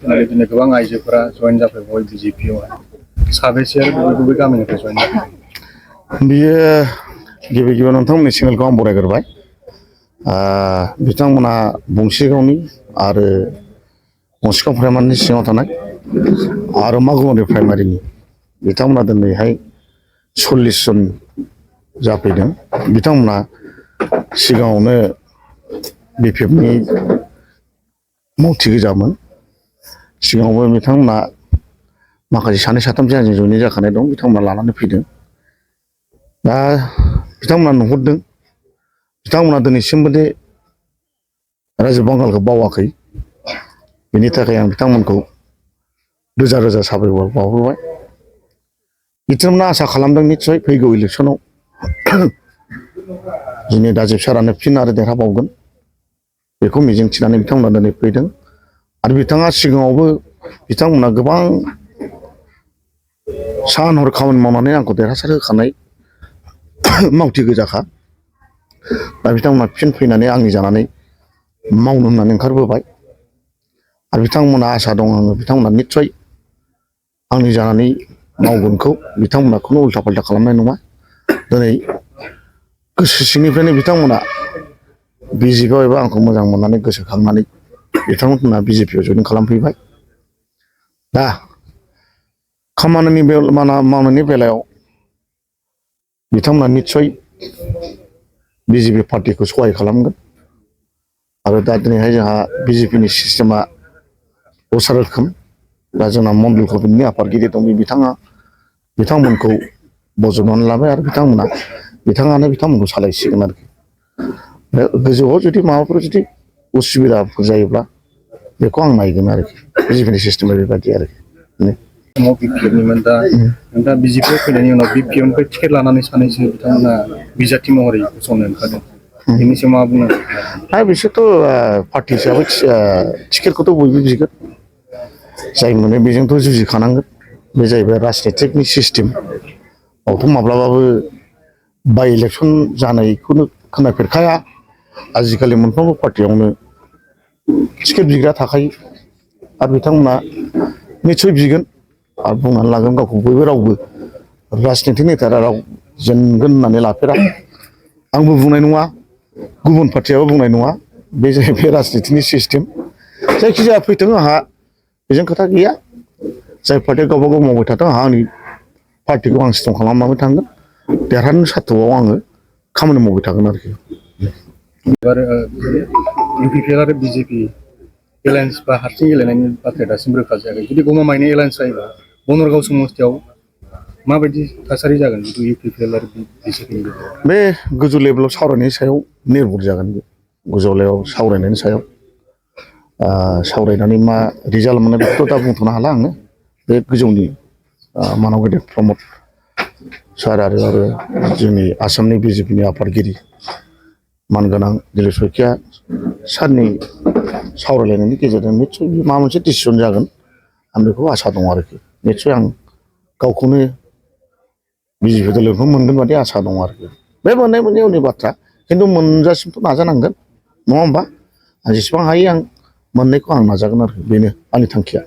बिदिनो गोबां आइजोफोरा जइन जाफैबाय बिजेपियावहाय साबेसे बबे गामिनिफ्राय जइन जाफैबाय? बियो गिबि गिबियाव नोंथांमोननि चेनेलखौ आं बरायग्रोबाय। बिथांमोना बंसिगावनि आरो बंसिगाव प्राइमारिनि सिङाव थानाय आरो मागुमारि प्राइमारिनि बिथांमोना दिनैहाय 40 जन जाफैदों। बिथांमोना सिगाङावनो बिपिएफनि मावथि गोजामोन। सिगाङावबो बिथांमोना माखासे सानै साथाम जायजों जयेन जाखानाय दं बिथांमोना लानानै फैदों। दा बिथांमोना नुहुरदों बिथांमोना दिनैसिमबो दे रायजो बांगालखौ बावाखै। बेनि थाखाय आं बिथांमोनखौ रोजा रोजा साबायखर बावहरबाय। बिथांमोना आसा खालामदों निस्सय फैगौ इलेक्सनाव जोंनि दाजिब सारानो फिन आरो देरहाबावगोन बेखौ मिजिंथिनानै बिथांमोना दिनै फैदों। आरो बिथाङा सिगाङावबो बिथांमोना गोबां सान हर खामानि मावनानै आंखौ देरहासार होखानाय मावथि गोजाखा। दा बिथांमोना फिन फैनानै आंनि जानानै मावनो होननानै ओंखारबोबाय। आरो बिथांमोना आसा दं आङो बिथांमोना निस्सय आंनि जानानै मावगोनखौ बिथांमोना खुनु उल्था फाल्था खालामनाय नङा। दिनै गोसो सिंनिफ्रायनो बिथांमोना बिजेपिआव एबा आंखौ मोजां मोननानै गोसोखांनानै बिथांमोना बिजेपिआव जयेन खालामफैबाय। दा खामानिनि मावनायनि बेलायाव बिथांमोना निस्सय बिजेपि पार्टिखौ सहाय खालामगोन। आरो दा दिनैहाय जोंहा बिजेपिनि सिस्टेमा दस्रा रोखोम। दा जोंना मण्डल कमिटिनि आफादगिरि दं बिथांमोनखौ बजबनानै लाबाय आरो बिथाङानो बिथांमोनखौ सालायसिगोन आरोखि। गोजौआव जुदि माबाफोर जुदि उसुबिदाफोर जायोब्ला बेखौ आं नायगोन आरोखि। बिजेपिनि सिस्टेमा बेबायदि आरोखि। समाव बिपिएफनिमोन दा बिजेपिआव फैनायनि उनाव बिपिएफनिफ्राय टिकेट लानानै सानैसो बिथांमोना बिजाथि महरै गसंनो ओंखारदों। बेनि सायाव मा बुंनो? दा बिसोरथ' पार्टि हिसाबै टिकेटखौथ' बयबो बिगोन। जाय मोनो बेजोंथ' जुजिखानांगोन। बे जाहैबाय राजनितिकनि सिस्टेम। बावथ' माब्लाबाबो बाइ इलेक्सन जानायखौनो खोनाफेरखाया। आजिखालि मोनफ्रोमबो पार्टियावनो टिकेट बिग्रा थाखायो। आरो बिथांमोना निस्सय बिगोन आरो बुंनानै लागोन गावखौ बयबो रावबो राजनितिक नेताया राव जेनगोन होननानै लाफेरा। आंबो बुंनाय नङा गुबुन पार्टियाबो बुंनाय नङा। बे जाहैबाय राजनितिकनि सिस्टेम। जायखिजाया फैथों आंहा बेजों खोथा गैया। जाय पार्टिया गावबा गाव मावबाय थाथों आंहा आंनि पार्टिखौ आं स्ट्रं खालामलांबाय थागोन। देरहानो सार्थ'आव आङो खामानि मावबाय थागोन आरोखि। आरो इउपिपिएल आरो बिजेपि एलायन्स बा हारसिं गेलेनायनि बाथ्राया दासिमबो रोखा जायाखै। जुदि गमामायैनो एलायन्स जायोबा बनरगाव समस्तियाव माबायदि थासारि जागोन इउपिपिएल आरो बिजेपिनि गेजेराव? बे गोजौ लेभेलाव सावरायनायनि सायाव निर्भर जागोन। बे गोजौ लेभेलाव सावरायनायनि सायाव सावरायनानै मा रिजाल्ट मोनो बेखौथ' दा बुंथ'नो हाला आङो। बे गोजौनि मानाव गेदेर प्रमद सार आरो जोंनि आसामनि बिजेपिनि आफादगिरि मानगोनां दिलिप सयखिया सारनि सावरायलायनायनि गेजेरजों निस्सय माबा मोनसे डिसिसन जागोन। आं बेखौ आसा दं आरोखि। निस्सय आं गावखौनो बिजेपि दोलोखौ मोनगोन बादि आसा दं आरोखि। बे मोननाय मोनैनि उननि बाथ्रा। खिन्थु मोनजासिमथ' नाजानांगोन नङा होमबा? जेसेबां हायो आं मोननायखौ आं नाजागोन आरोखि। बेनो आंनि थांखिया।